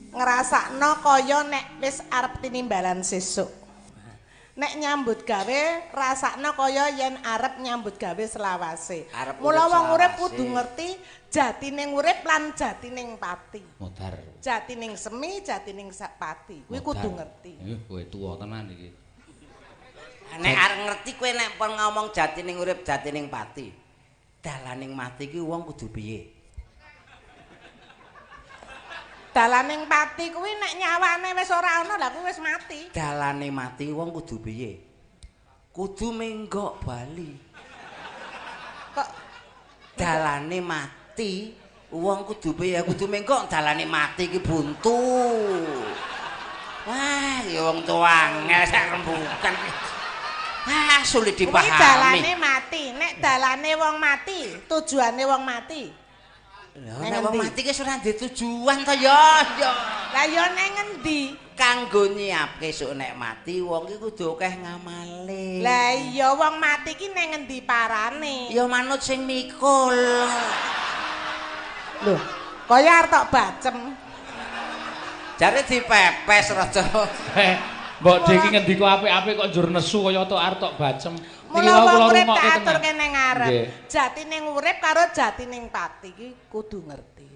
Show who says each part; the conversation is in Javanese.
Speaker 1: Ngrasakno kaya nek wis arep tinimbalan sesuk. Nek nyambut gawe rasakno kaya yen arep nyambut gawe selawase.
Speaker 2: Arep
Speaker 1: Mula
Speaker 2: urip
Speaker 1: wong urip
Speaker 2: selawase.
Speaker 1: kudu ngerti jatining urip lan jatining pati.
Speaker 3: Modar.
Speaker 1: Jatining semi, jatining pati. Kuwi kudu ngerti.
Speaker 3: Kowe tuwa tenan iki.
Speaker 2: Nek arep ngerti kowe nek pun ngomong jatining urip, jatining pati. Dalaning mati ki wong kudu piye?
Speaker 1: Dalaning pati kuwi nek nyawane wis ora ana lah kuwi wis mati.
Speaker 2: Dalane mati wong kudu piye? Kudu menggok bali.
Speaker 1: Kok
Speaker 2: Dalane mati wong kudu piye? Kudu menggok dalane mati ki buntu. Wah, ya wong tuwa angel sak rembukan. Ah, sulit
Speaker 1: kuwi
Speaker 2: dipahami.
Speaker 1: dalane mati. Nek dalane wong mati, tujuane wong mati.
Speaker 2: Lah,
Speaker 1: Neng
Speaker 2: nek wong
Speaker 1: endi?
Speaker 2: mati ki wis ora ndek tujuan to ya, ya.
Speaker 1: Lah ya neng endi?
Speaker 2: Kanggo nyiapke esuk nek mati wong ki kudu akeh ngamale.
Speaker 1: Lah iya wong mati ki neng endi parane?
Speaker 2: Ya manut sing mikul.
Speaker 1: Lho, kaya arep tok bacem.
Speaker 2: Jare dipepes raja.
Speaker 3: Mbok Dhe iki ngendika apik-apik kok njur nesu kaya tok arep tok bacem. Niki
Speaker 1: Mula
Speaker 3: wau
Speaker 1: wong
Speaker 3: kula
Speaker 1: urip
Speaker 3: rungokke
Speaker 1: tak
Speaker 3: tenan.
Speaker 1: aturke neng ngarep.
Speaker 3: Nggih.
Speaker 1: Jatining urip karo jatining pati ki kudu ngerti.